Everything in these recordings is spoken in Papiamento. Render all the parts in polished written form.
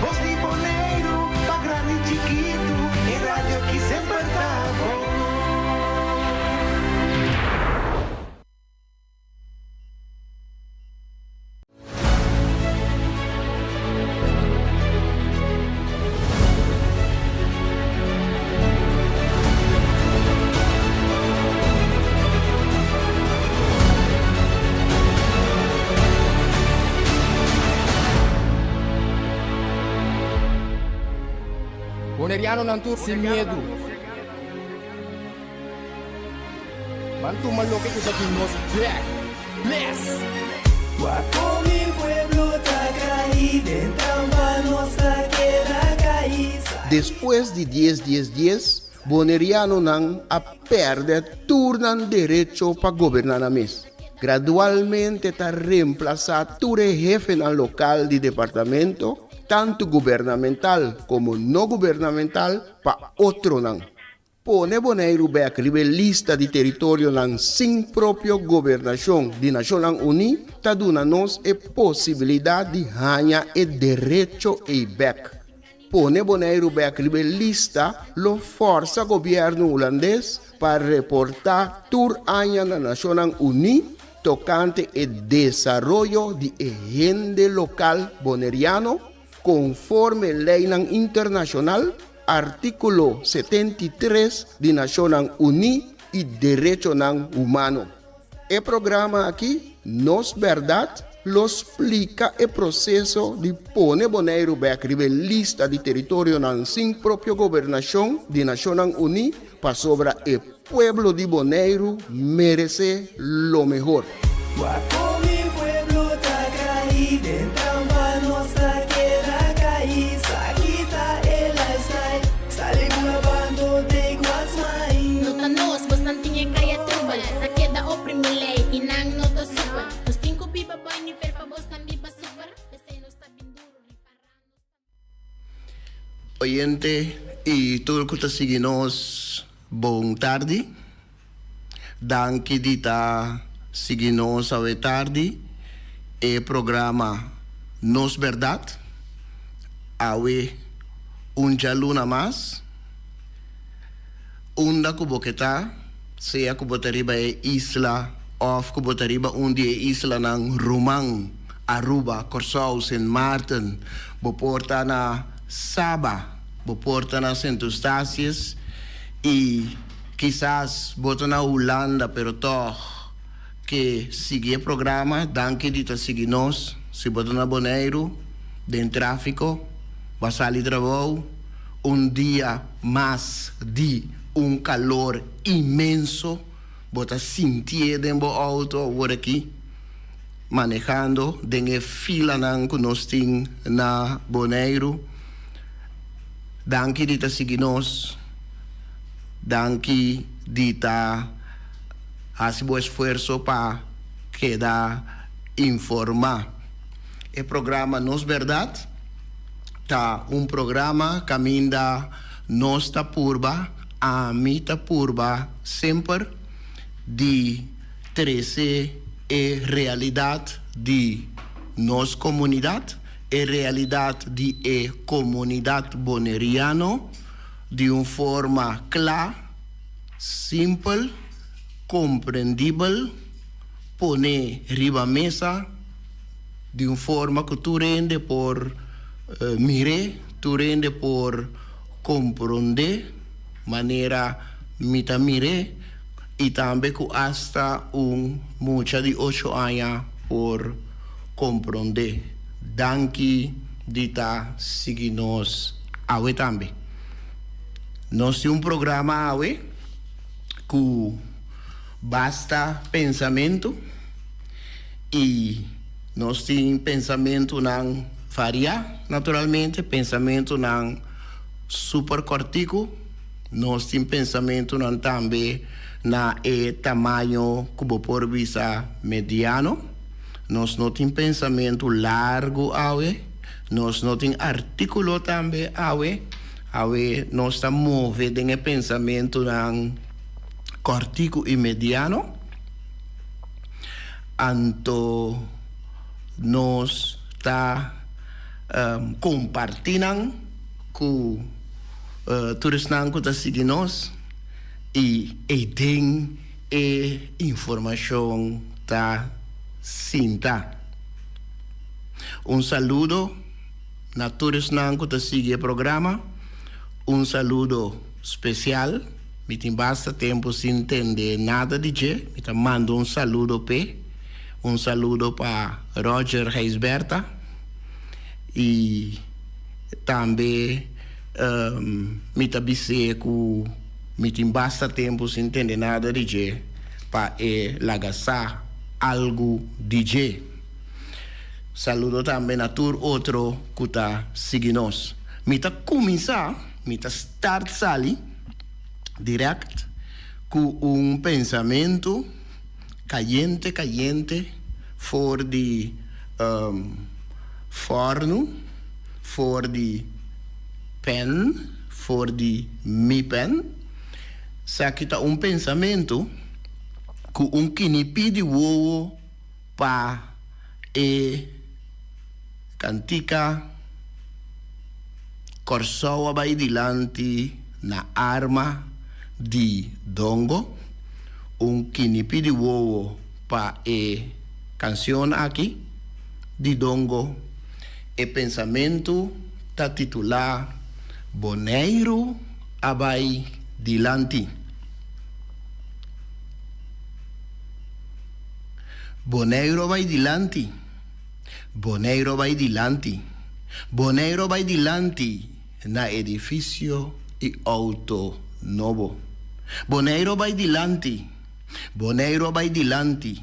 Bos di Boneiru pa grandi i chikitu, e radio ki semper ta bon. Bonerianonan tur sin miedu. Ban tuma loke ku ta di nos bek. Bless! Wak kon mi pueblo ta kai den trampa nos ta keda kai. Despues di dies dies dies, Bonerianonan a pèrdè tur nan derecho pa goberná nan mes. Gradualmente ta remplasá tur e hefenan lokal di departamento, tantu gubernamental komo no gubernamental, pa otronan. Pone Boneiru bèk riba e lista di teritorionan sin propio gobernashon di Nashonnan Uní ta duna nos e posibilidat di haña e derecho ei bèk. Pone Boneiru bèk riba e lista lo fòrsa gobièrnu hulandes pa reportá tur aña na Nashonnan Uní tokante e desaroyo di e hende lokal boneriano konforme leinan internashonal, artíkulo 73 di Nashonnan Uní i derechonan humano. E programa aki, Nos Bèrdat, lo splika e proseso di pone Boneiru bèk riba e lista di teritorionan sin propio gobernashon di Nashonnan Uní pasobra e pueblo di Boneiru meresé lo mehor. Wak kon mi pueblo ta kai den trampa nos ta keda kai sa kita e lifestyle sali bula bando take what's mine. No ta nos, bosnan tin e kaya trubel Ta keda oprimi lei i nan no ta supel Nos tin ku biba boi nivel pa bosnan biba super P'esei nos ta bin duru ripará nos ta. Oyente i tur ku ta sigui nos bon tardi. Danki di ta sigui nos awe tardi e programa Nos Berdad. Awe un djaluna mas. Unda ku bo ke ta, sea ku bo ta riba e isla òf ku bo ta riba un di e islanan ruman, Aruba, Kòrsou, Sint Maarten, bo por ta na Saba, bo por ta na Sint Eustatius i kisas bo ta na Hulanda pero tòg ke sigui e programa. Danki di ta sigui nos. Si bo ta na Boneiru den tráfiko, bo a sali trabou. Un dia mas di un calor inmenso bo ta sintié den bo auto awor aki manehando den e filanan cu nos tin na Boneiru. Danki di ta sigui nos, danki di ta haci bo esfuerso pa keda informa. E programa Nos Berdad. Ta un programa caminda nos ta purba, ami ta purba semper di trece e realidad di nos comunidad, e realidad di e comunidad Boneriano di un forma cla, simpel, comprendibel, pone riba mesa. Di un forma ku tur hende por mir'é, tur hende por komprondé manera mi ta mir'é i tambe ku asta un mucha di ocho aña por komprondé. Danki di ta sigui nos awe tambe. Nos tin un programa awe ku basta pensamentu. I nos tin pensamentunan variá, naturalmente, pensamentunan super kòrtiku, nos tin pensamentunan tambe na e tamaño ku bo por bisa mediano. Nos no tin pensamentu largu awe, nos no tin artíkulo tambe awe. Awe nos ta move den e pensamentunan kòrtiku i mediano. Anto nos ta. Kompartí nan ku tur esnan ku ta sigui nos i eiden e informashon ta sinta. Un saludo na tur esnan ku ta sigui e programa. Un saludo spesial, mi tin basta tempu sin tende nada di dje, mi ta manda un saludo p'e. Un saludo pa Roger Gijsbertha y tambe mi ta bis'é cu mi tin basta tempo sin tende nada di dje pa e laga sa algu di dje. Saludo tambe na tur otro cu ta sigui nos. Mi ta cuminsa, mi ta start sali direct cu un pensamento. Kayente kayente for di fòrnu, for di pèn, for di mi pèn. Esaki ta un pensamentu ku un kinipí di wowo pa e kantika Kòrsou a bai dilanti na arma di Dongo. Un kinipi di wowo pa e kansion aki di Dongo. E pensamentu ta titulá Boneiru a bai dilanti. Boneiru a bai dilanti, Boneiru a bai dilanti, Boneiru a bai dilanti. Na edifisio i outo nobo. Boneiru a bai dilanti, Boneiru a bai dilanti,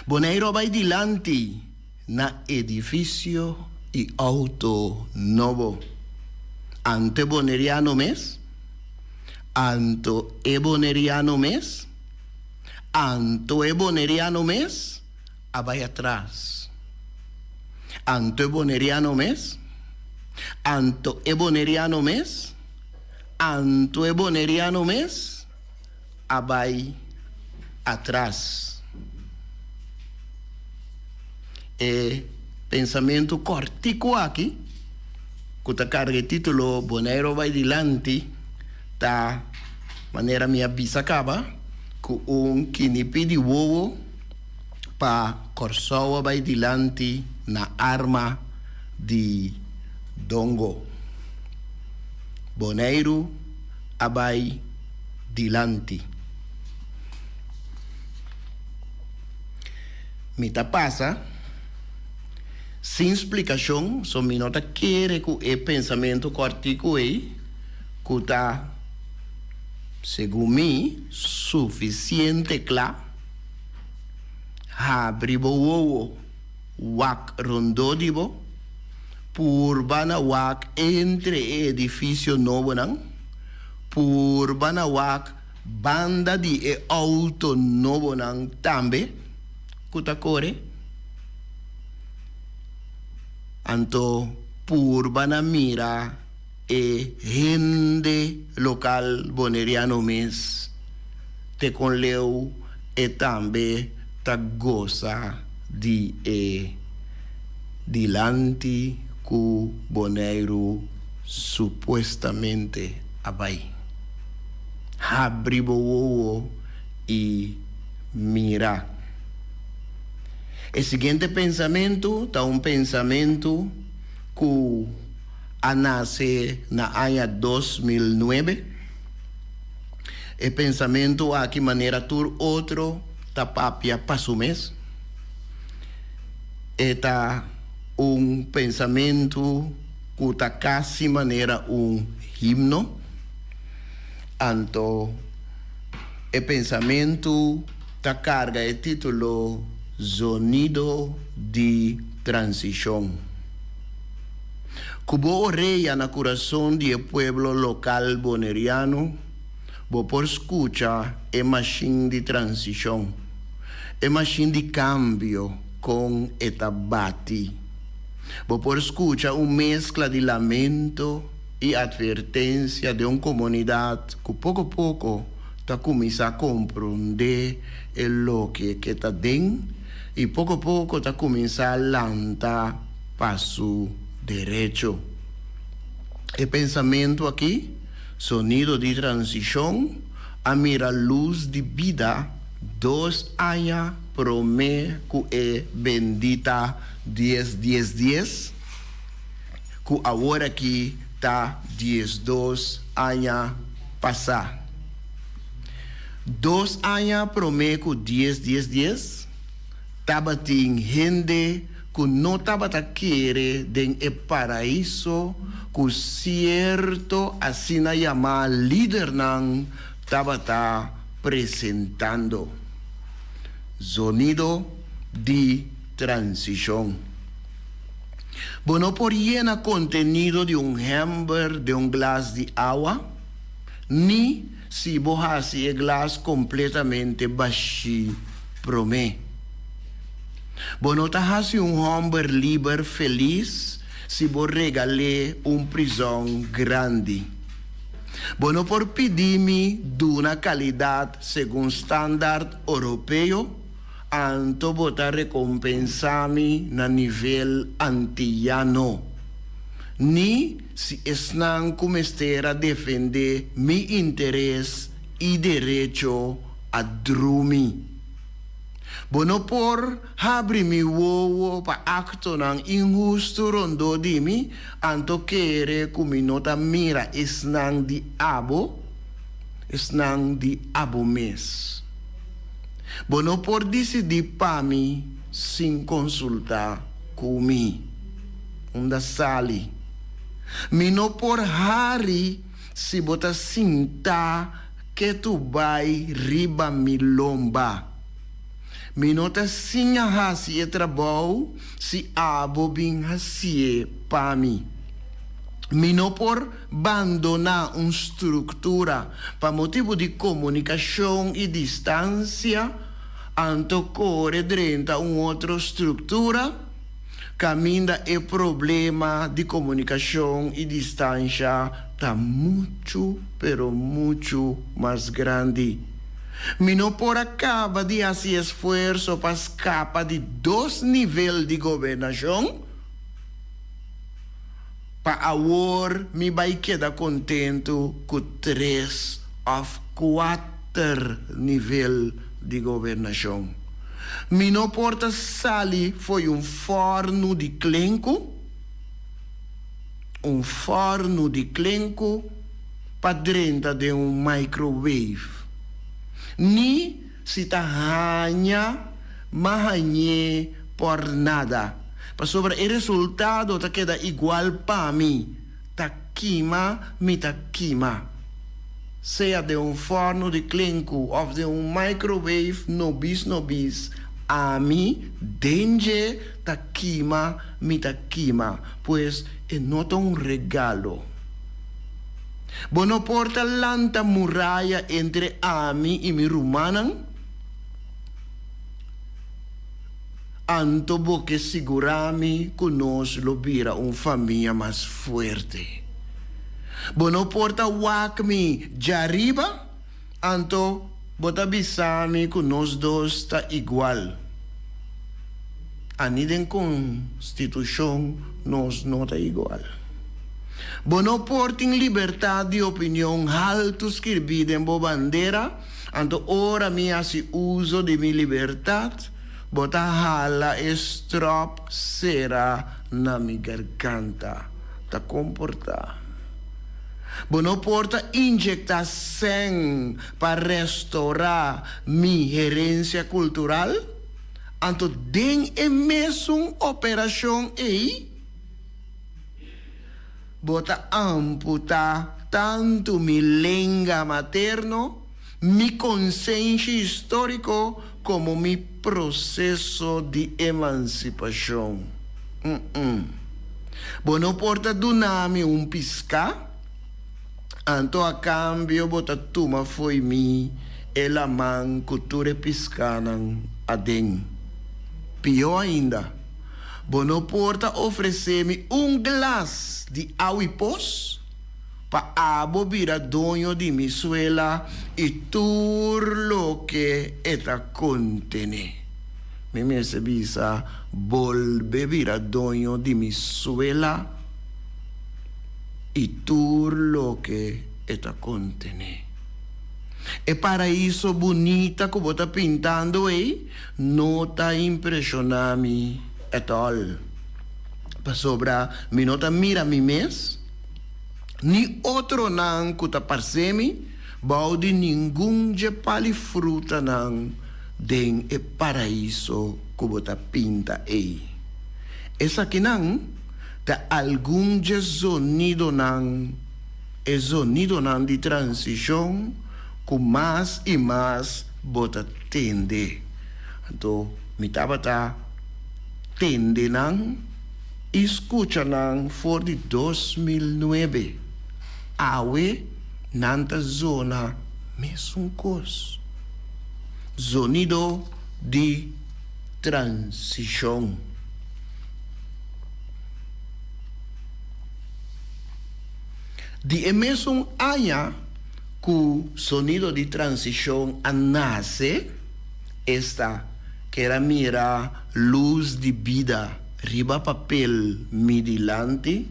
Boneiru a bai dilanti na edifisio i outo nobo. Anto e boneriano mes? Anto e boneriano mes? Anto e boneriano mes a bai atras. Anto e boneriano mes? Anto e boneriano mes? Anto e boneriano mes a bai atras. E pensamentu kòrtiku aki, ku ta karga e título Boneiru bai dilanti, ta, manera mi a bisa kaba, ku un kinipí di wowo pa Kòrsou a bai dilanti na arma di Dongo. Boneiru a bai dilanti. Mi ta pasa sin splikashon, so mi no ta kere ku e pensamentu kòrtiku ei ku ta, segun mi, sufisiente kla. Habri bo wowo, wak rondó di bo, purba na wak entre e edifisio nobonan, purba na wak banda di e outo nobonan tambe ku ta kore. Anto purba na mira e hende lokal boneriano mes te kon leu e tambe ta gosa di e dilanti ku Boneiru supuestamente a bai. Habri bo wowo i mira. E siguiente pensamentu ta un pensamentu ku a nase na aña 2009. E pensamentu aki manera tur otro ta papia pa su mes. E ta un pensamentu ku ta kasi manera un himno. Anto e pensamentu ta karga e título Zonido di Transishon. Ku bo orea na kurason di e pueblo lokal boneriano, bo por skucha e mashin di transishon, e mashin di kambio kon e ta bati. Bo por skucha un meskla di lamento i atvertensia den un komunidat ku poko poko ta kuminsá komprondé e loke ke ta den i poko poko ta kuminsá lanta pa su. derecho. E pensamentu aki, Sonido di Transishon, a mira lus di bida dos aña promé ku e bendita dies dies dies, ku awor aki ta 12 aña pasá. Dos aña promé ku dies dies dies, tabatin hende ku no tabata kere den e paraiso ku sierto asina yamá lidernan tabata presentando. Zonido di transishon. Bo no por yena kontenido di un hèmber den un glas di awa, ni si bo hasi e glas kompletamente bashí promé. Bo no ta hasi un hòmber liber felis si bo regal'é un prizòn grandi. Bo no por pidi mi duna kalidat segun standard oropeo, anto bo ta rekompensá mi na nivel antiyano. Ni si esnan ku mester a defendé mi interes i derecho a drumi. Bo no por habri mi wowo pa aktonan inhustu rondó di mi, anto kere ku mi no ta mira esnan di abo, esnan di abo mes. Bo no por disidí pa mi sin konsultá ku mi. Unda sali? Mi no por hari si bo ta sintá ketu bai riba mi lomba. Mi no ta siña hasi e trabou si abo bin hasié pa mi. Mi no por bandoná un struktura pa motibu di komunikashon i distansia, anto kore drenta un otro struktura kaminda e problema di komunikashon i distansha ta muchu pero muchu mas grandi. Mi no por a kaba di hasi esfuerso pa skapa di dos nivel di gobernashon, pa awor mi bai keda kontentu ku tres òf kuater nivel di gobernashon. Mi no por ta sali fo'i un fòrnu di klenku, un fòrnu di klenku pa drenta den un microwave, ni si ta haña m'a hañ'é por nada, pasobra e resultado ta keda igual pa mi, ta kima mi ta kima. Sea den un fòrnu di klenku òf den un microwave nobis nobis, ami den dje ta kima mi ta kima, pues e no ta un regalo. Bo no por ta lanta muraya entre ami i mi rumannan? Anto bo ke sigurá mi ku nos lo bira un famia mas fuerte. Bo no por ta wak mi djariba, anto bo ta bisa mi ku nos dos ta igual. A ni den konstitushon nos no ta igual. Bo no por tin libertat di opinion haltu skirbí den bo bandera, Anto ora mi hasi uso di mi libertat, bo ta hala e stròp sera na mi garganta. Ta komportá. Bo no por ta injektá sèn pa restourá mi herensia kultural? Anto den e mesun operashon ei, Bo ta amputá tantu mi lenga materno, mi konsenshi históriko komo mi proseso di emansipashon. Mm-mm. Bo no por ta duna mi un piská, anto a kambio bo ta tuma fo'i mi e laman ku tur e piskánan aden. Pió ainda. Bo no por ta ofresé mi un glas di awi pos? Pa abo bira doño di mi suela i tur loke e ta kontené. Mi mester bisa, Bolbe bira doño di mi suela i tur loke e ta kontené. E paraiso bunita ku bo ta pintando ei no ta impreshoná mi ètòl, pasobra mi no ta mira mi mes ni otronan ku ta parsé mi bou di ningun dje pali frutanan den e paraiso ku bo ta pinta ei. Esakinan ta algun dje zonidonan, e zonidonan di transishon ku mas i mas bo ta tende. Anto mi tabata tende nan i skucha nan for di 2009. Awe nan ta zona mesun kos. Zonido di transishon. Di e mesun aña ku Sonido di Transishon a nase, esta ker a mira lus di bida riba papel mi dilanti,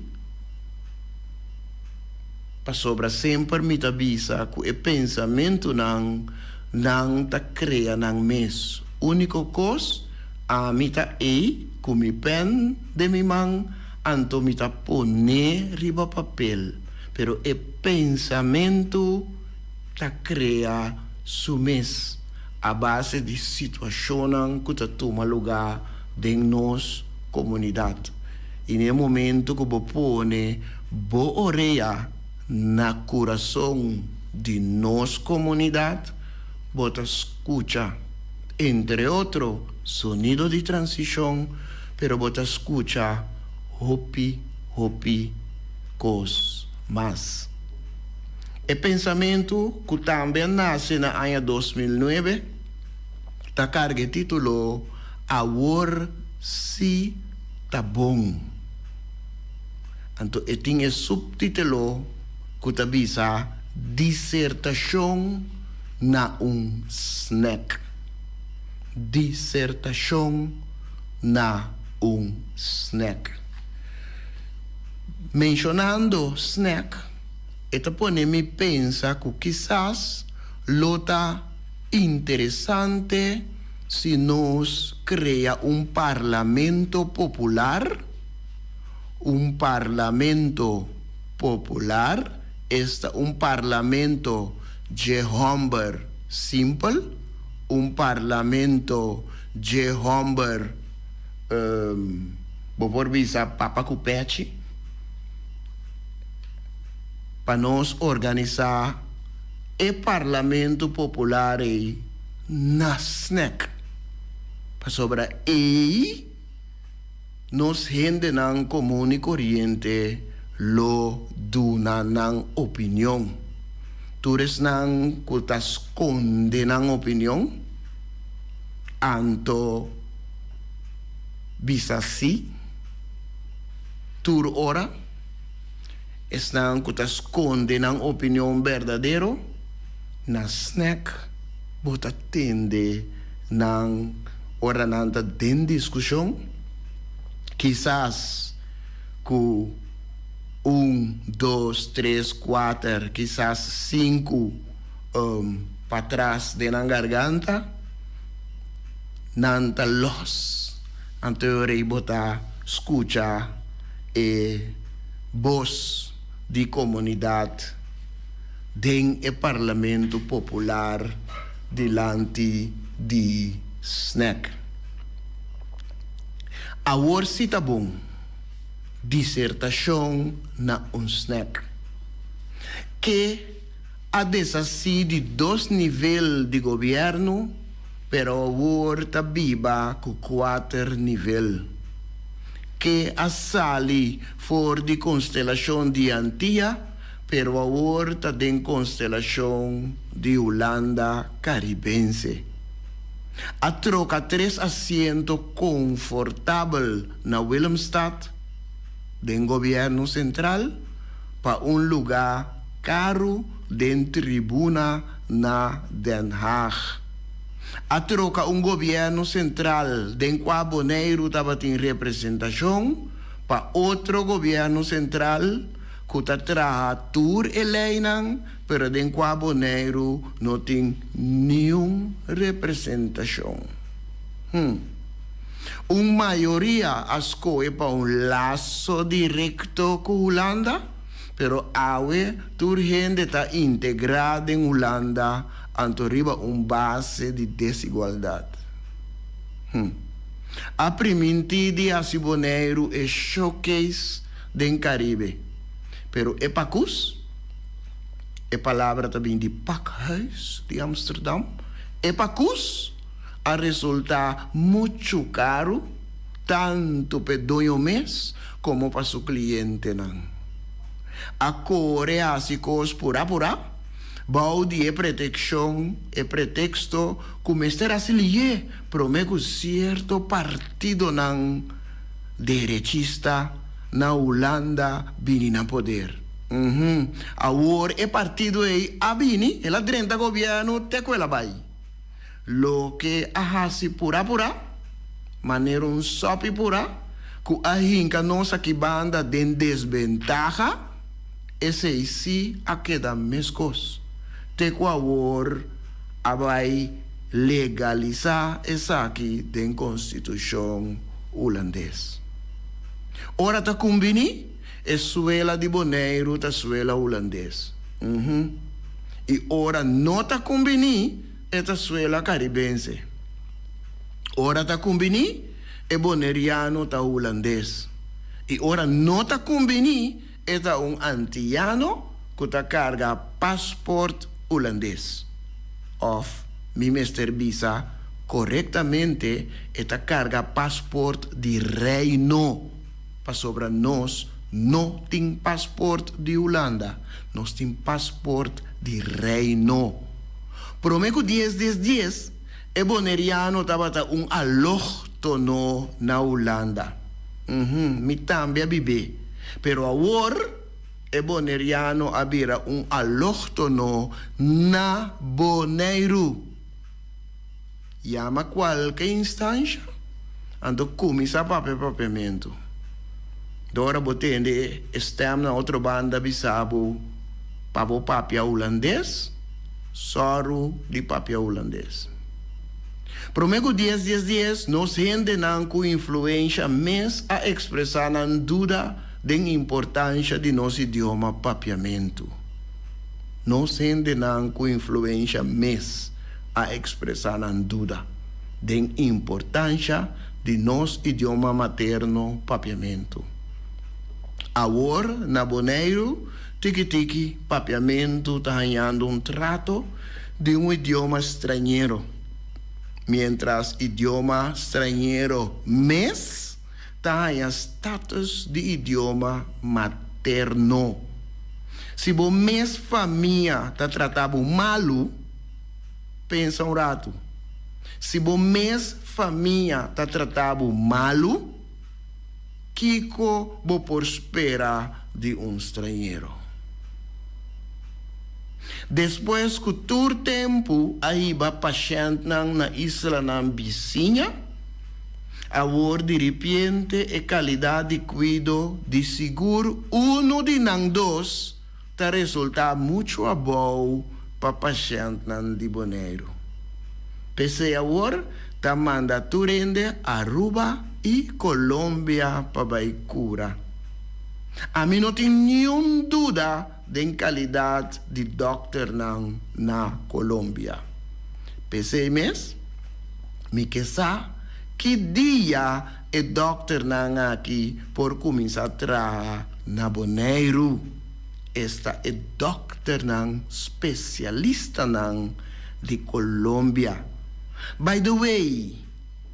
pasobra semper mi ta bisa ku e pensamentunan nan ta krea nan mes. Úniko kos, ami ta ei ku mi pèn den mi man, anto mi ta pon'é riba papel, pero e pensamentu ta krea su mes a base di situashonnan ku ta tuma lugá den nos komunidat. I na e momentu ku bo pone bo orea na kurason di nos komunidat, bo ta skucha, entre otro, sonido di transishon, pero bo ta skucha hopi, hopi kos mas. E pensamentu, ku tambe a nase na aña 2009, ta karga e título Awor Si Ta Bon. Anto e tin e suptítulo ku ta bisa Disertashon na un Snack. Disertashon na un Snack. Menshonando snack, e ta pone mi pensa ku kisas lo ta interesante si nos krea un parlamento popular, un parlamento popular, esta un parlamento dje hòmber simpel, un parlamento dje hòmber, bo por bisa papa ku pèchi, pa nos organisá e parlamento popular ei na snèk, pasobra ei nos hendenan komun i koriente lo duna nan opinion. Tur esnan ku ta skonde nan opinion, anto bisa sí tur ora. Esnan ku ta skonde nan opinion berdadero, na snèk bo ta tende nan ora nan ta den diskushon, kisas ku un, dos, tres, kuater, kisas sinku patras den nan garganta, nan ta lòs. Anto e ora ei bo ta skucha e bos di komunidat den e Parlamento Popular dilanti di snèk. Awor si ta bon, disertashon na un snèk. Ke a deshasí di dos nivel di gobièrnu, pero awor ta biba ku kuater nivel. Ke a sali for di konstelashon di Antia, pero awor ta den konstelashon di Hulanda Karibense. A troka tres asiento konfortabel na Willemstad den gobièrnu sentral pa un lugá karu den tribuna na Den Haag. A troka un gobièrnu sentral den kua Boneiru tabatin representashon pa otro gobièrnu sentral ku ta traha tur e leinan pero den kua Boneiru no tin niun representashon. Hm. Un mayoria a skohe pa un laso direkto ku Hulanda, pero awe tur hende ta integrá den Hulanda anto riba un base di desigualdat. Hm. A primintí di hasi Boneiru e showcase den Karibe, pero e pakus? E palabra ta bin di pakhuis di Amsterdam. E pakus a resultá muchu karu, tantu p'e doño mes komo pa su klientenan. A kore hasi kos purá purá. Bou di e pretekshon, e preteksto ku mester hasi lié promé ku sierto partidonan derechista na Hulanda bini na poder. Uhum. Awor e partido ei a bini, el a drenta gobièrnu te ku el a bai. Loke a hasi purá purá, manera un sòpi purá, ku a hinka nos aki banda den desbentaha, Esei sí a keda meskos te ku awor a bai legalisá esaki den konstitushon hulandes. Ora ta kumbiní, e suela di Boneiru ta suela hulandes. Uhum. I ora no ta kumbiní, e ta suela karibense. Ora ta kumbiní, e boneriano ta hulandes. I ora no ta kumbiní, E ta un antiano ku ta karga pasport hulandes. Òf, mi mester bisa korektamente, e ta karga pasport di Reino, pasobra nos no tin pasport di Hulanda, nos tin pasport di Reino. Promé ku dies dies dies, e boneriano tabata un alóhtono na Hulanda. Uhum, mi tambe a bib'é. Pero awor e boneriano a bira un alóhtono na Boneiru. Yama kualke instansha, anto kuminsá papia papiamentu. Dor ora bo tende e stèm na otro banda bisa bo pa bo papia hulandes, sòru di papia hulandes. Promé ku dies dies dies, nos hendenan ku influensha mes a ekspresá nan duda den importansha di nos idioma papiamentu. Nos hendenan ku influensha mes a ekspresá nan duda den importansha di nos idioma materno papiamentu. Awor na Boneiru tiki tiki papiamentu ta hañando un trato di un idioma strañero, miéntras idioma strañero mes ta haña status di idioma materno. Si bo mes famia ta trata bo malu, pensa un ratu. Si bo mes famia ta trata bo malu, Kiko bo por spera di un strañero? Despues ku tur tempu a hiba pashèntnan na islanan bisiña, awor diripiente e kalidat di kuido di sigur unu di nan dos ta resultá muchu abou pa pashèntnan di Boneiru. P'esei awor ta manda tur hende Aruba i Colombia pa bai kura. Ami no tin niun duda den kalidat di dòkternan na Colombia. P'esei mes mi ke sa ki dia E dòkternan aki por kuminsá traha na Boneiru, esta e dòkternan spesialistanan di Colombia. By the way,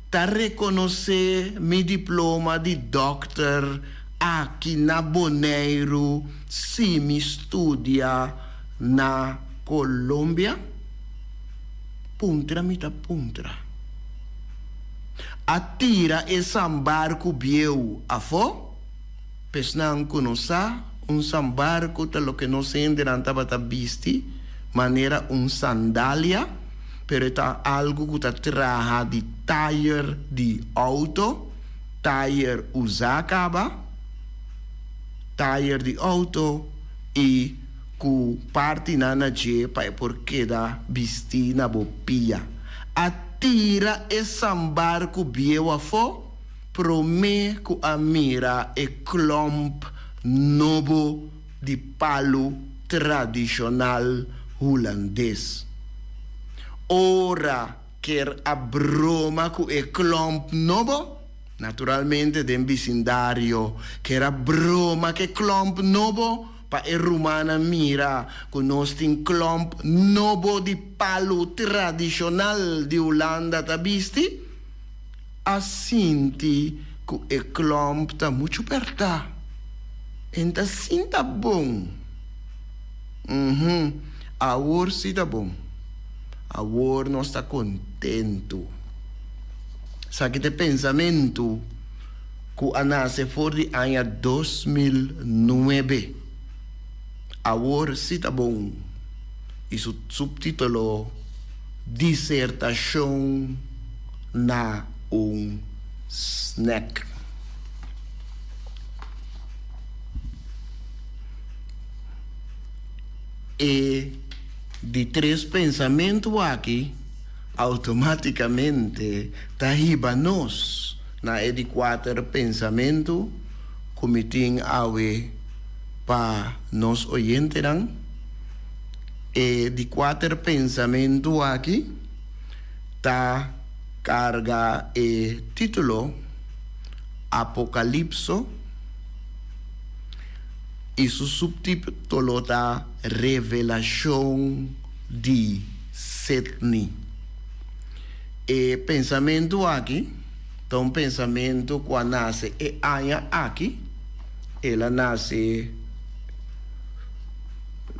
ta rekonosé mi diploma di dòkter aki na Boneiru si mi studia na Colombia? Puntra mi ta puntra. A tira e sambarku bieu afó? P'esnan ku no sa, un sambarku ta loke nos hendenan tabata bisti manera un sandalia, pero e ta algu ku ta traha di tayer di outo, tayer usá kaba, tayer di outo i ku partinan na dje pa e por keda bistí na bo pia. A tira e sambarku bieu afó promé ku a mira e klòmp nobo di palu tradishonal hulandes. Ora ker a broma ku e klòmp nobo, naturalmente den bisindario ker a broma ku e klòmp nobo pa e rumannan mira ku nos tin klòmp nobo di palu tradishonal di Hulanda ta bisti, a sinti ku e klòmp ta muchu pèrtá. E n' ta sinta bon. Uhum, awor sí ta bon. Awor nos ta kontentu. Esaki ta e pensamentu ku a nase for di aña 2009. Awor sí ta bon. I su suptitulo Disertashon na un snack. E di tres pensamentu aki automáticamente ta hiba nos na e di kuater pensamentu ku mi tin awe pa nos oyentenan. E di kuater pensamentu aki ta karga e título Apokalipso i su suptitulo ta Revelashon di Sidney. E pensamentu aki ta un pensamentu ku a nase e aña aki, el a nase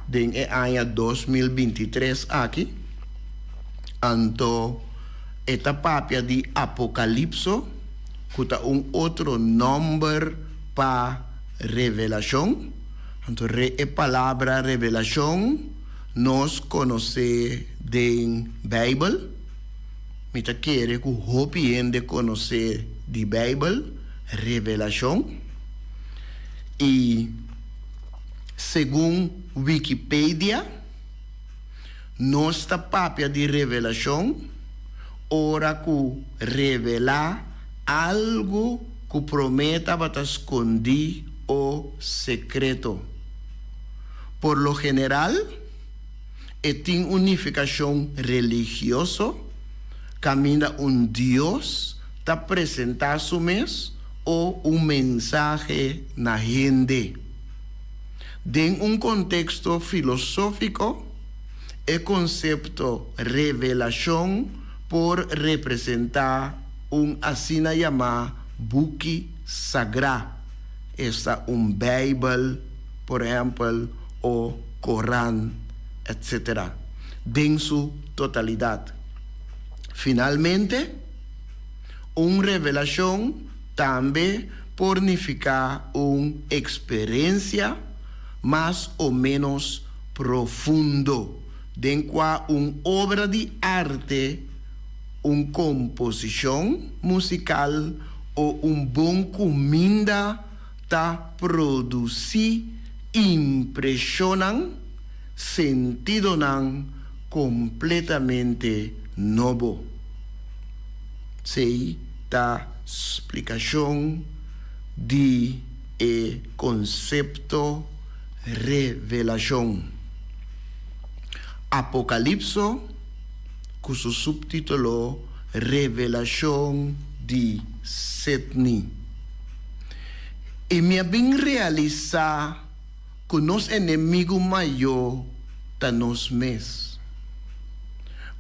den e aña 2023 aki, anto e ta papia di Apokalipso ku ta un otro nòmber pa revelashon. Anto re e palabra revelashon nos konosé den Beibel. Mi ta kere ku hopi hende konosé di Beibel revelashon. I segun Wikipedia, nos ta papia di revelashon ora ku revelá algu ku promé tabata skondí o sekreto. Por lo general, e tin un nifikashon religioso, kaminda un dios ta presentá su mes o un mensahe na hende. Den un konteksto filosófiko, e konsepto revelashon por representá un asina yamá buki sagrá, esta un Beibel, por ehèmpel, o Koran, etcétera, den su totalidat. Finalmente, un revelashon tambe por nifiká un eksperensia mas o ménos profundo den kua un obra di arte, un komposishon musikal o un bon kuminda ta produsí impreshonnan, sentidonan kompletamente nobo. Esei ta splikashon di e konsepto revelashon. Apokalipso, ku su suptitulo Revelashon di Sidney. I mi a bin realisá ku nos enemigu mayó ta nos mes.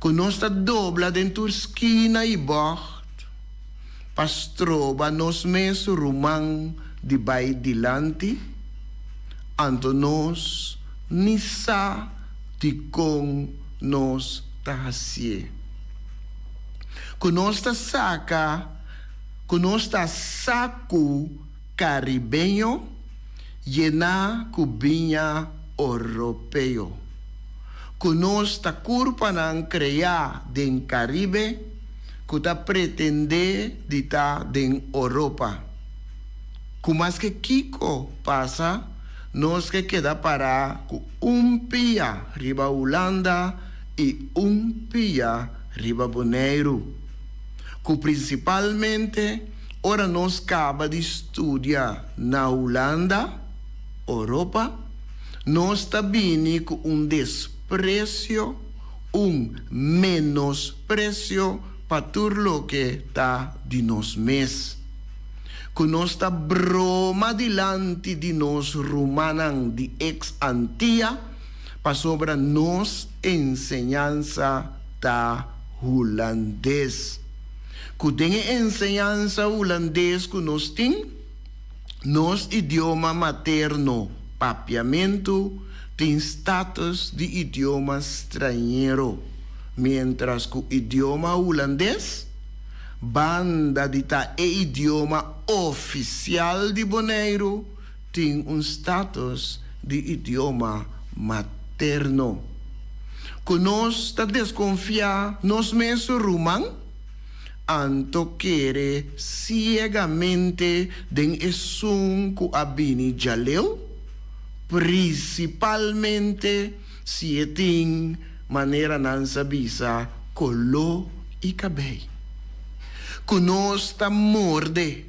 Ku nos ta dobla den tur skina i bògt pa stroba nos mes ruman di bai dilanti, anto nos ni sa dikon nos ta hasié. Ku nos ta saka ku nos ta saku karibeño yená ku biña oropeo. Ku nos ta kurpanan kreá den Karibe ku ta pretendé di ta den Oropa. Ku maske kiko pasa nos ke keda pará ku un pia riba Hulanda i un pia riba Boneiru. Ku prinsipalmente ora nos kaba di studia na Hulanda, Oropa, nos ta bini ku un despresio, un menospresio pa tur loke ta di nos mes. Ku nos ta broma dilanti di nos rumannan di eks Antia pasobra nos enseñansa ta hulandes. Ku den e enseñansa hulandes ku nos tin, Nos idioma materno, Papiamentu, tin status di idioma strañero, miéntras ku idioma hulandes, banda di ta e idioma ofisial di Boneiru, tin un status di idioma materno. Ku nos ta deskonfiá nos mes ruman? Anto kere siegamente den esun ku a bini djaleu, prinsipalmente si e tin, manera nan sa bisa, koló i kabei. Ku nos ta morde,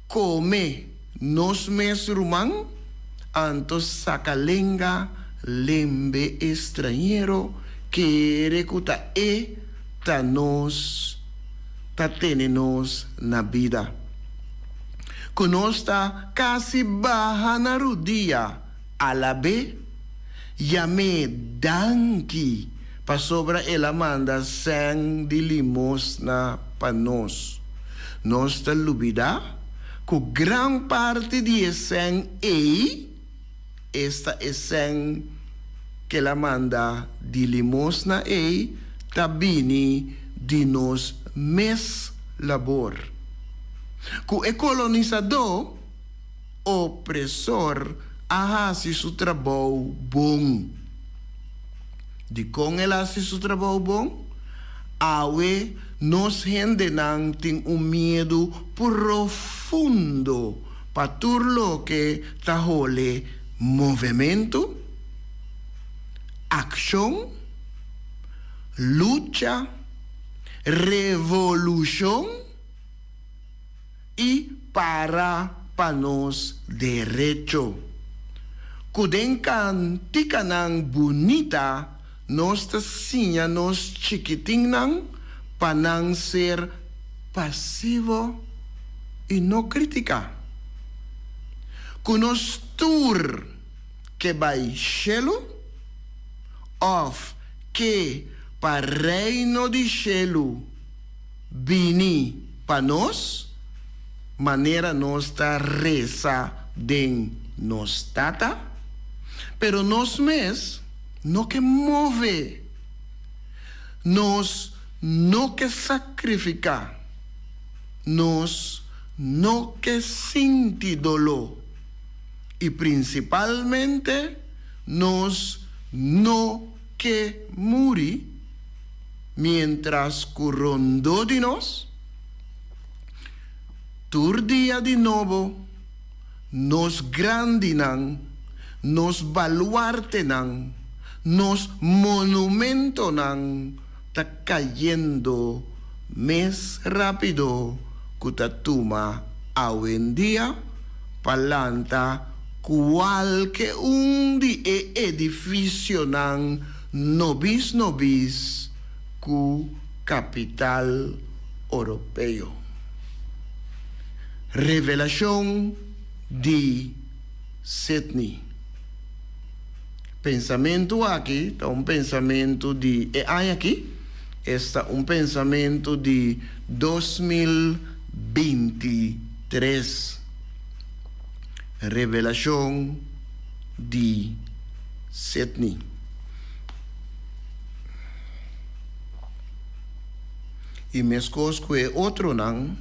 kome nos mes ruman, anto saka lenga lembe e strañero, kere ku ta e ta nos ta tene nos na bida. Ku nos ta kasi baha na rudia alab'é, yam'é danki pasobra el a manda sèn di limosna pa nos. Nos ta lubidá ku gran parti di e sèn ei, Esta e sèn k'el a manda di limosna ei ta bini di nos mes labor. Ku e kolonisadó opresor a hasi su trabou bon. Dikon el a hasi su trabou bon? Awe nos hendenan tin un miedu profundo Pa tur loke ta hole movementu, akshon, lucha, revolushon i para pa nos derecho. Ku den kantikanan bunita nos ta siña nos chikitinnan pa nan ser pasivo i no kritiká. Ku nos tur ke bai shelu òf ke pa Reino di shelu bini pa nos, manera nos ta resa den nos Tata, pero nos mes no ke move. Nos no ke sakrifiká. Nos no ke sinti doló. I prinsipalmente nos no ke muri miéntras ku rondó di nos, tur dia di nobo, nos grandinan, nos baluartenan, nos monumentonan ta kayendo mes rápido ku ta tuma awendia pa lanta kualke un di e edifisionan nobis nobis ku kapital oropeo. Revelashon di Sydney. Pensamentu aki ta un pensamentu di e aña aki, esta un pensamentu di 2023. Revelashon di Sydney. I meskos ku e otronan,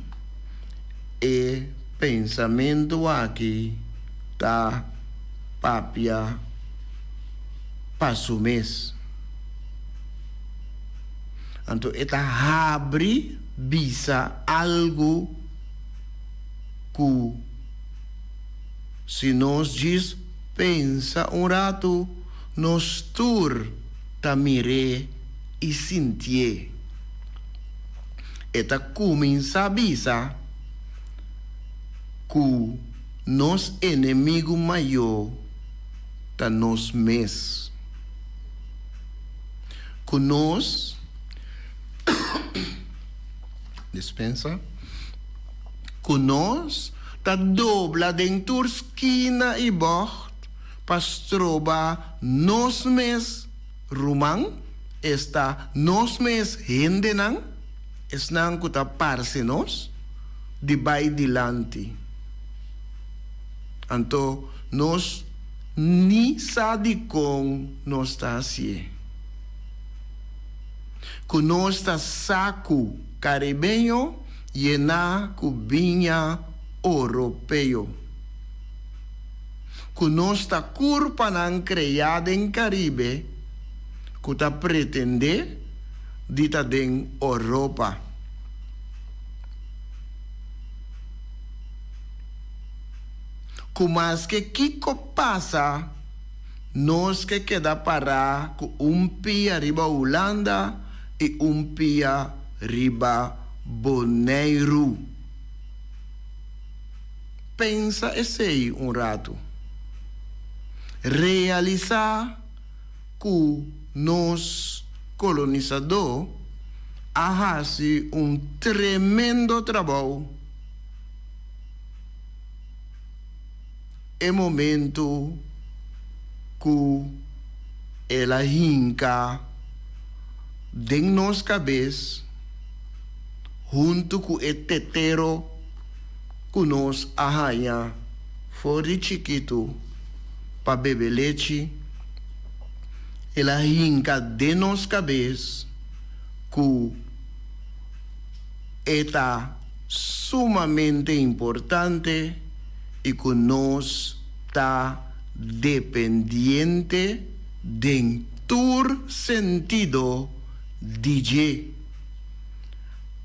e pensamentu aki ta papia pa. pa su mes. Anto e ta habri bisa algu ku si nos djis pensa un ratu nos tur ta mir'é i sintié. E ta kuminsá bisa ku nos enemigu mayó ta nos mes. Ku nos dispensa ku nos ta dobla den tur skina i bògt pa stroba nos mes ruman, esta nos mes hendenan, esnan ku ta parse nos, di bai dilanti. Anto nos ni sa dikon nos ta hasié. Ku nos ta saku karibeño yená ku biña oropeo. Ku nos ta kurpanan kreá den Karibe ku ta pretendé di ta den Oropa. Ku maske kiko pasa, nos ke keda pará ku un pia riba Hulanda i un pia riba Boneiru. Pensa esei un ratu. Realisá ku nos kolonisadó a hasi un tremendo trabou. E momento ku el a hinka den nos kabes huntu ku e tetero ku nos a haña for di chikitu pa bebe lechi, el a hinka den nos kabes ku e ta sumamente importante y cu nos ta dependiente den tur sentido di dje.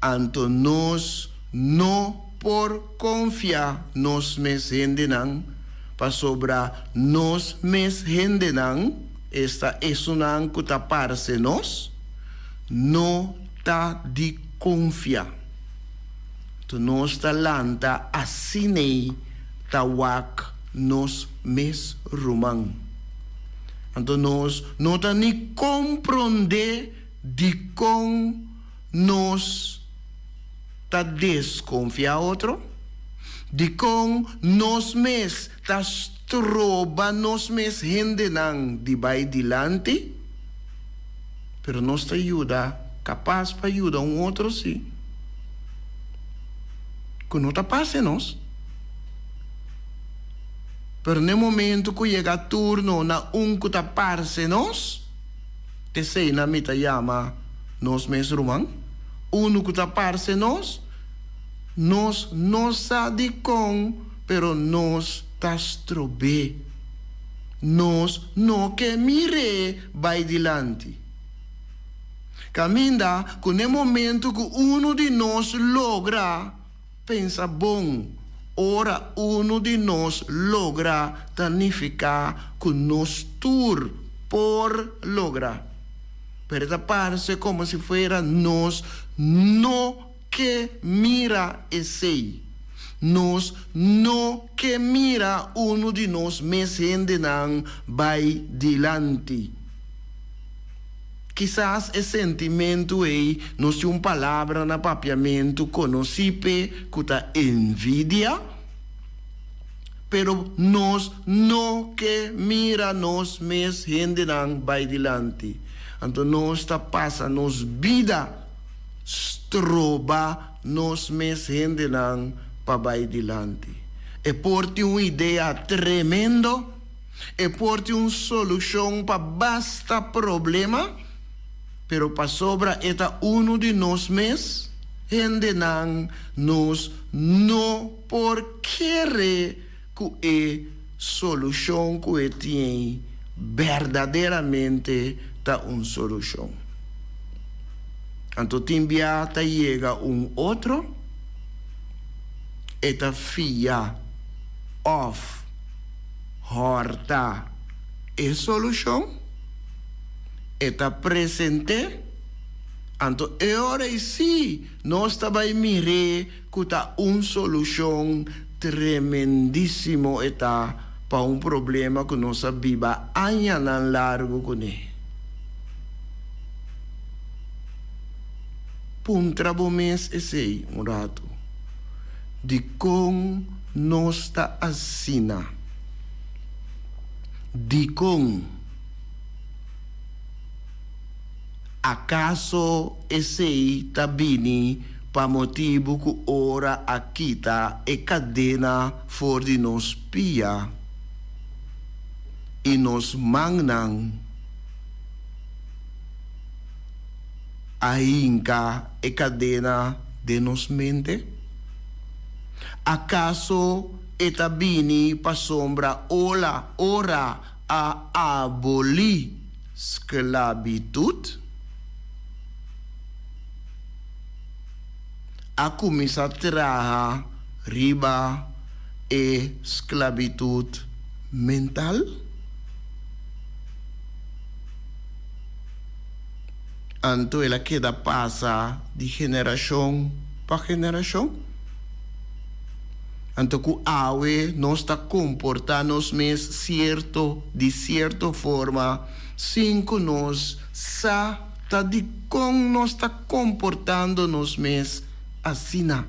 Anto nos no por confia nos mes hendenan, pasobra nos mes hendenan, esta esunnan cu ta parce nos, no ta di konfia. Tu nos ta lanta asin'ei ta wak nos mes ruman. Anto nos no ta ni komprondé dikon nos ta deskonfiá otro, dikon nos mes ta stroba nos mes hendenan di bai dilanti. Pero nos ta yuda, kapas pa yuda un otro si, ku no ta pase nos. Pero n'e momento ku yega turno na un ku ta parse nos, t'esei nan mi ta yama nos mes ruman, unu ku ta parse nos, nos no sa dikon, pero nos ta strob'é. Nos no ke mir'é bai dilanti. Kaminda ku n'e momentu ku unu di nos logra pensa bon, ora unu di nos logra ta nifiká ku nos tur por logra. Pero e ta parse komo si fuera nos no ke mira esei. Nos no ke mira unu di nos mes hendenan bai dilanti. Kisas e sentimentu ei nos tin un palabra na papiamentu konosí p'e ku ta envidia. Pero nos no ke mira nos mes hendenan bai dilanti. Anto nos ta pasa nos bida stroba nos mes hendenan pa bai dilanti. E por tin un idea tremendo, e por tin un solushon pa basta problema, pero pasobra e ta unu di nos mes hendenan nos no por kere ku e solushon ku e tin ei. berdaderamente ta un solushon. Anto tin bia ta yega un otro, e ta fia òf hòrta e solushon, e ta present'é, anto e ora ei sí nos ta bai mir'é ku ta un solushon tremendísimo e ta pa un problema ku nos a biba añanan largu kuné. Puntra bo mes esei un ratu. Dikon nos ta asina? Dikon? Akaso esei ta bini pa motibu ku ora a kita e kadena for di nos pia i nos mannan a hinka e kadena den nos mente? Akaso e ta bini pasobra ola ora a abolí sklabitut a kuminsá traha riba e sklabitut mental? Anto el a keda pasa di generashon pa generashon? Anto ku awe nos ta komportá nos mes sierto di sierto forma sin ku nos sa ta dikon nos ta komportando nos mes asina.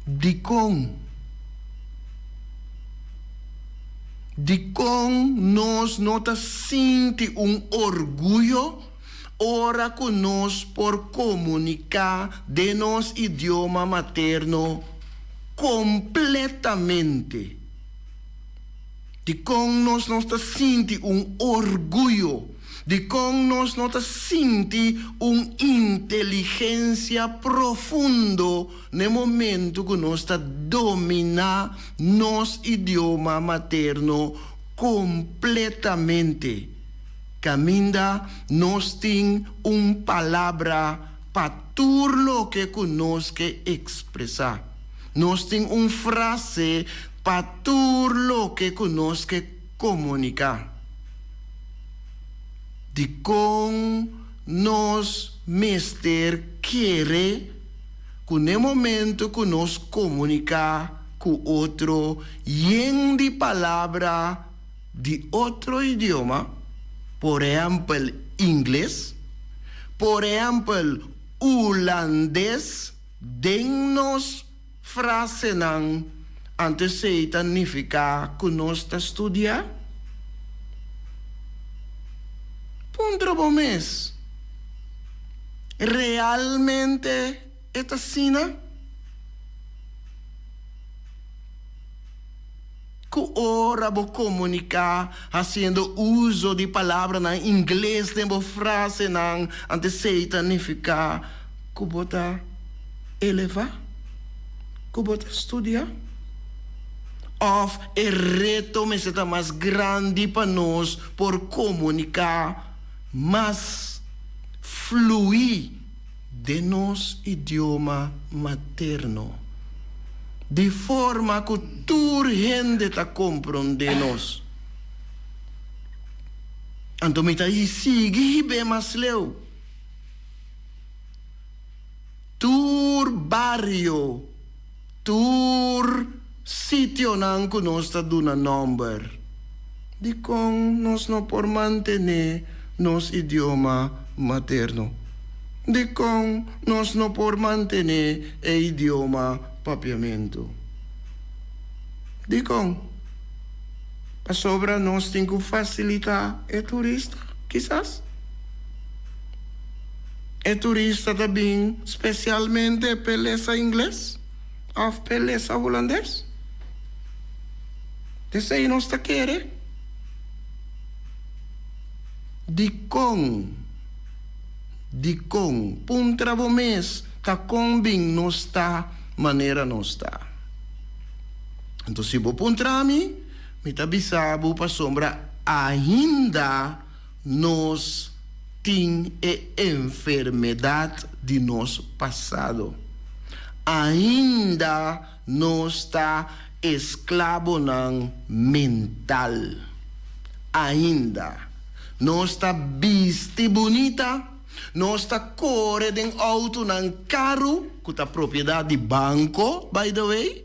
Dikon? Dikon nos no ta sinti un orguyo ora ku nos por komuniká den nos idioma materno kompletamente? Dikon nos no ta sinti un orguyo? Dikon nos no ta sinti un inteligensia profundo n'e momentu ku nos ta dominá nos idioma materno kompletamente, kaminda nos tin un palabra pa tur loke ku nos ke ekspresá? Nos tin un frase pa tur loke ku nos ke komuniká. Dikon nos mester kere ku n'e momento ku nos komuniká ku otro yen di palabra di otro idioma, por ehèmpel ingles, por ehèmpel ulandes, Den nos frasenan, anto esei ta nifiká ku nos ta studiá? Puntra bo mes, Realmente e ta asina? Ku ora bo komuniká hasiendo uso di palabranan ingles den bo frasenan, anto esei ta nifiká ku bo ta elevá, ku bo ta studiá? Òf e reto mester ta mas grandi pa nos por komuniká mas fluí den nos idioma materno, di forma ku tur hende ta komprondé nos. Anto mi ta sigui hib'é mas leu. Tur bario, tur sitionan ku nos ta duna nòmber, dikon nos no por mantené nos idioma materno? Dikon nos no por mantené e idioma papiamentu? Dikon? Pasobra nos tin ku fasilitá e turista, kisas? E turista ta bin spesialmente p'e lesa ingles òf p'e lesa hulandes? Esei nos ta kere? Dikon? Dikon? Puntra bo mes ta kon bin nos ta manera nos ta. Anto si bo puntra mi, Mi ta bisa bo pasobra ainda nos tin e enfermedat di nos pasado. Ainda nos ta esklabonan mental. Ainda. Nos ta bisti bunita, nos ta kore den outonan karu, ku ta propiedat di banko, by the way.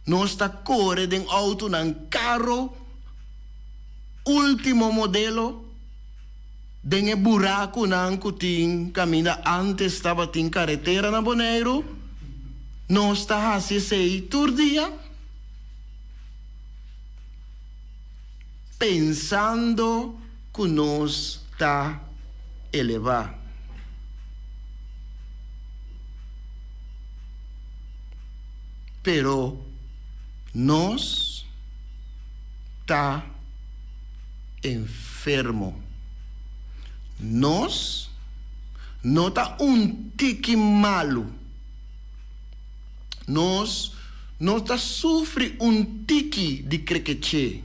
Nos ta kore den outonan karo, último modelo, den e burakunan ku tin kaminda ántes tabatin karetera na Boneiru. Nos ta hasi esei tur dia, pensando ku nos ta elevá. Pero nos ta enfermo. Nos no ta un tiki malu. Nos no ta sufri un tiki di krekeché.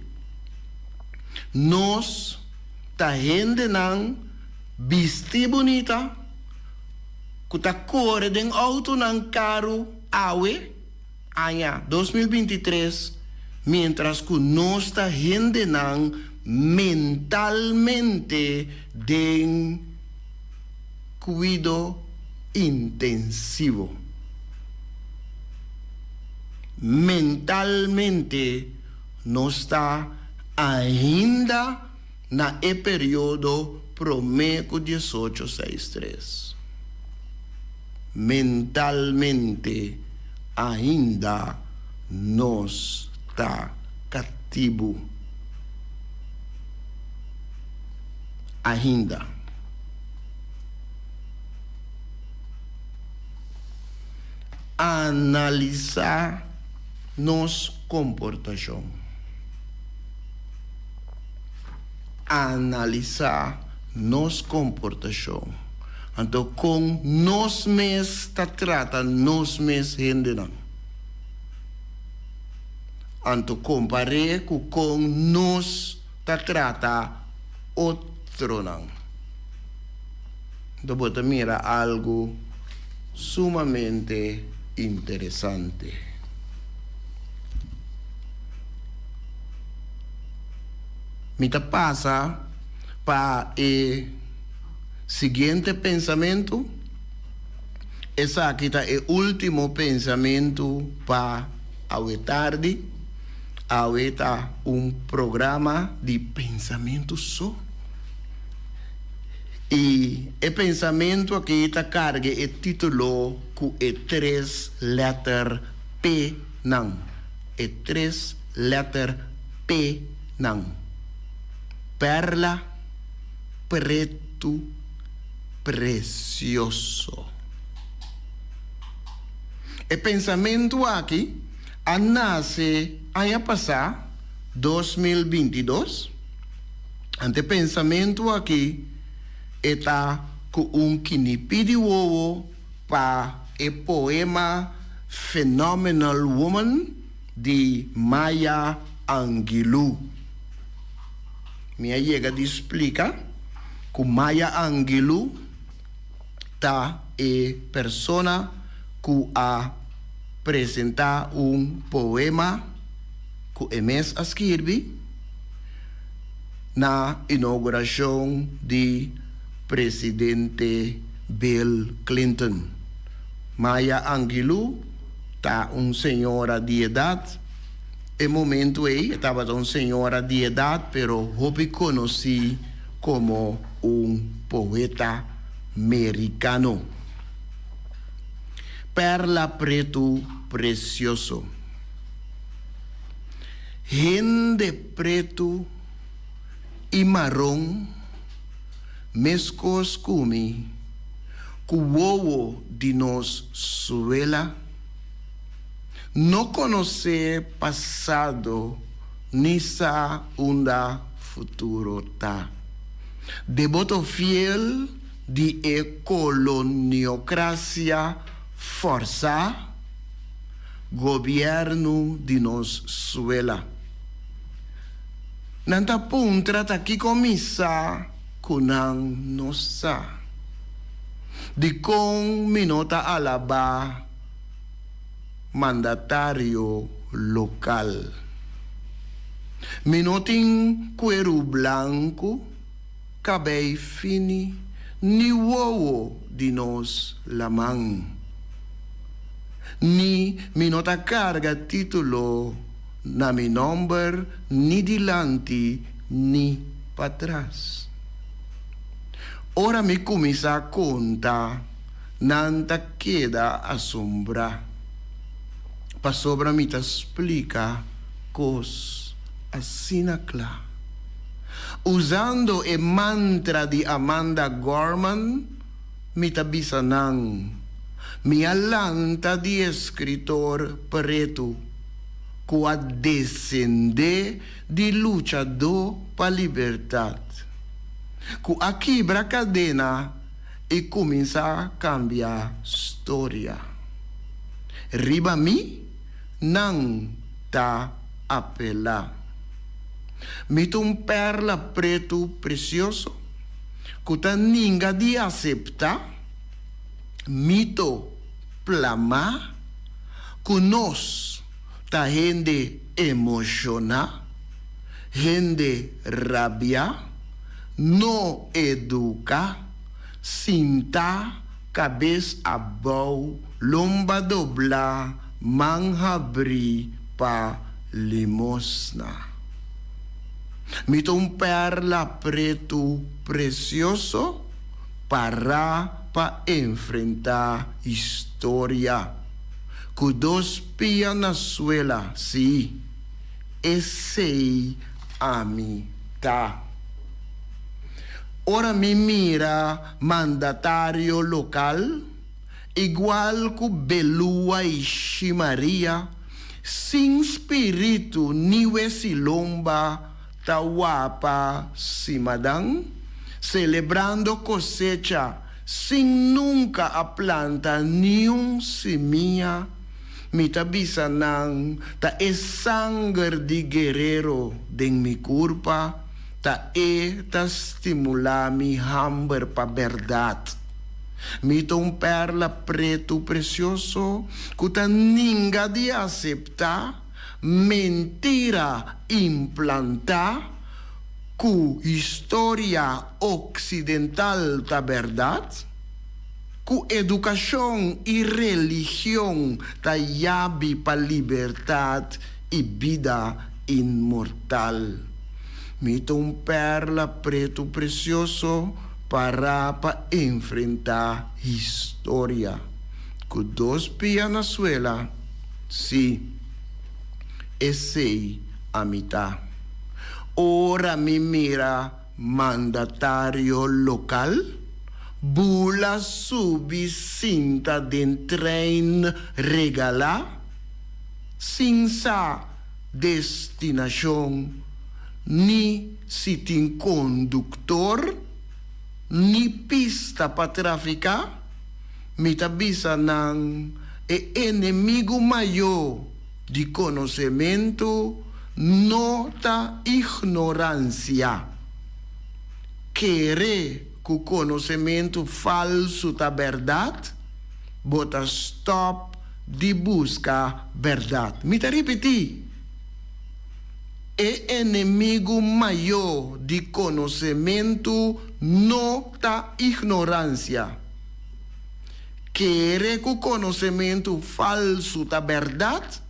Nos ta hendenan bisti bunita ku ta kore den outonan karu awe, aña 2023, miéntras ku nos ta hendenan mentalmente den kuido intensivo. Mentalmente nos ta ainda na e periodo promé ku diesocho seis tres. Mentalmente ainda nos ta katibu. Ainda. Analisá nos komportashon. Analisá nos komportashon. Anto kon nos mes ta trata nos mes hendenan. Anto kompar'é ku kon nos ta trata otronan. Anto bo ta mira algu sumamente interesante. Mi ta pasa pa e siguiente pensamentu. Esaki ta e ultimo pensamentu pa awe tardi. Awe ta un programa di pensamentu so. I e pensamentu aki ta karga e titulo ku e tres lèter P nan. E tres lèter P nan. Pèrla, pretu, presioso. E pensamentu aki a nase aña pasá, 2022. Ante pensamentu aki e ta ku un kinipí di wowo pa e poema Phenomenal Woman di Maya Angelou. Mi a yega di splika ku Maya Angelou ta e persona ku a presentá un poema ku e mes a skirbi na inougurashon di presidente Bill Clinton. Maya Angelou ta un señora di edat. E momento ei e tabata un señora di edat pero hopi konosí komo un poeta merikano. Perla pretu presioso. Hende pretu i maron meskos ku mi, ku wowo di nos suela, no konosé pasado ni sa unda futuro ta. Deboto fiel di e koloniokrasia fòrsá, gobièrnu di nos suela. Nan ta puntra ta kiko mi sa ku nan no sa. Dikon mi no ta alabá mandatario lokal? Mi no tin kueru blanku, kabei fini, ni wowo di nos laman. Ni mi no ta karga título na mi nòmber ni dilanti ni patras. Ora mi kuminsá konta, nan ta keda asombrá, pasobra mi ta splika kos asina kla. Usando e mantra di Amanda Gorman, mi ta bisa nan, Mi a lanta di eskritor pretu ku a desendé di luchadó pa libertat, ku a kibra kadena i kuminsá kambia storia. Riba mi nan ta apelá. Mi ta un pèrla pretu presioso ku ta ninga di aseptá mito plamá ku nos ta hende emoshoná, hende rabiá, no eduká, sintá kabes abou, lomba doblá, man habrí pa limosna. Mi ta un pèrla pretu presioso pará pa enfrentá historia. Ku dos pia na suela, sí, esei ami ta. Ora mi mira mandatario lokal, igual ku Belua i Shi Maria, sin spiritu ni wesilomba ta wapa simadan, selebrando kosecha sin nunka a planta niun simia, mi ta bisa nan ta e sanger di guerero den mi kurpa ta e ta stimulá mi hamber pa bèrdat. Mi ta un pèrla pretu presioso ku ta ninga di aseptá mentira implantá ku historia oksidental ta bèrdat, ku edukashon i religion ta yabi pa libertat i bida inmortal. Mi ta un pèrla pretu presioso pará pa enfrentá historia. Ku dos pia na suela, sí, esei ami ta. Ora mi mira mandatario lokal bula subi sinta den trein regalá sin sa destinashon ni si tin konduktor ni pista pa trafiká, mi ta bisa nan e enemigu mayó di konosementu no ta ignoransia. Kere ku konosementu falsu ta bèrdat, bo ta stòp di buska bèrdat. Mi ta ripití, E enemigu mayó di konosementu no ta ignoransia. Kere ku konosementu falsu ta bèrdat?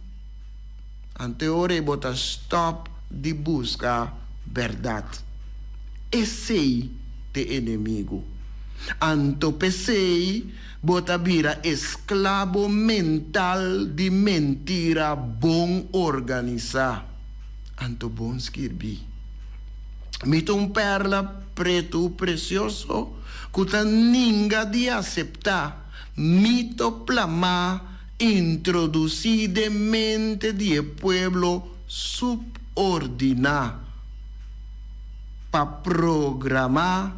Ante ora ei bo ta stòp di buska bèrdat. Esei t'e enemigu. Anto p'esei bo ta bira esklabo mental di mentira bon organisá. Anto bon skirbí. Mi ta un pèrla pretu presioso ku ta ninga di aseptá mito plamá introdusí den mente di e pueblo subordiná pa programá,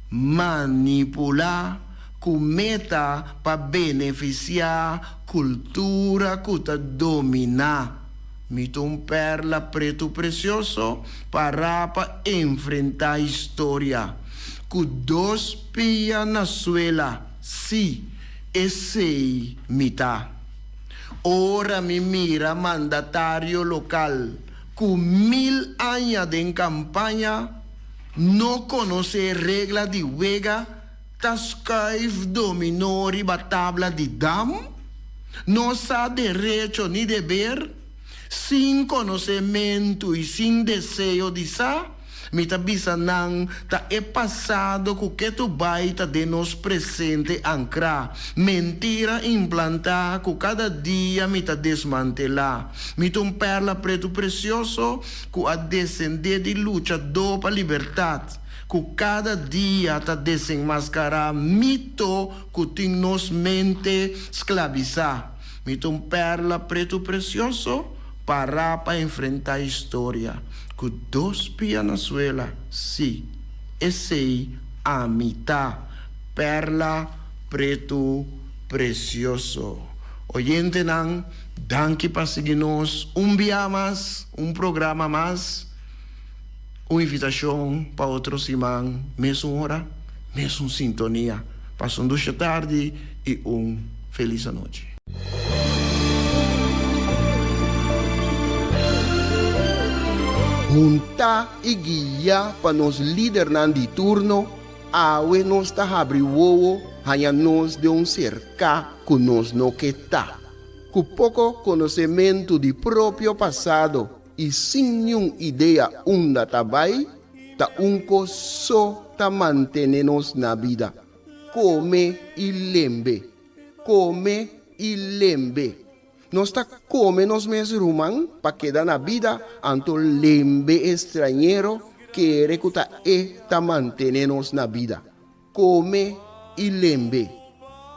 manipulá ku meta pa benefisiá kultura ku ta dominá. Mi ta un perla pretu presioso pará pa enfrentá historia. Ku dos pia na suela, sí, esei mi ta. Ora mi mira mandatario lokal ku mil aña den kampaña no konosé regla di wega, ta skuif dominó riba tabla di dam, no sa derecho ni deber, sin konosementu i sin deseo di sa, mi ta bisa nan ta e pasado ku ketu bai ta den nos presente ankrá, mentira implantá ku kada dia mi ta desmantelá. Mi ta un pèrla pretu presioso ku a desendé di luchadó pa libertat. Ku kada dia ta desenmaskará mito ku tin nos mente sklabisá. Mi ta un pèrla pretu presioso pará pa enfrentá historia ku dos pia na suela, sí, esei ami ta, pèrla pretu presioso. Oyentenan, danki pa sigui nos un bia mas, un programa mas. Un invitashon pa otro siman, mesun ora, mesun sintonia. Pasa un dusha tardi i un felis anochi. Huntá i guiá pa nos lidernan di turno, awe nos ta habri wowo haña nos den un serká ku nos no ke ta. Ku poko konosementu di propio pasado i sin niun idea unda ta bai, ta un kos so ta mantene nos na bida, kome i lembe, kome i lembe. Nos ta kome nos mes ruman pa keda na bida, anto lembe e strañero kere ku ta e ta mantene nos na bida. Kome i lembe.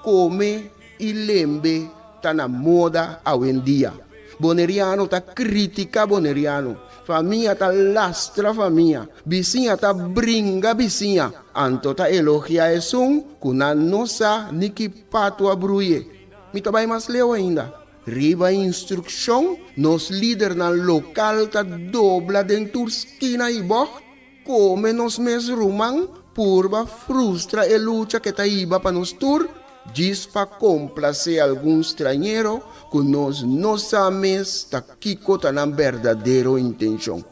Kome i lembe ta na moda awendia. Boneriano ta kritika boneriano, famia ta lastra famia, bisiña ta bringa bisiña, anto ta elogia esun ku nan no sa ni ki patu a bruye. Mi ta bai mas leu ainda. Riba instrukshon, nos lidernan lokal ta dobla den tur skina i bògt. Kome nos mes ruman purba frustra e lucha ke ta hiba pa nos tur, djis pa komplasé algun strañero ku nos no sa mes ta kiko ta nan berdadero intenshon.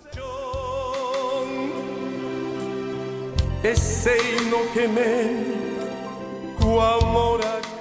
Esei no ke men ku amor a.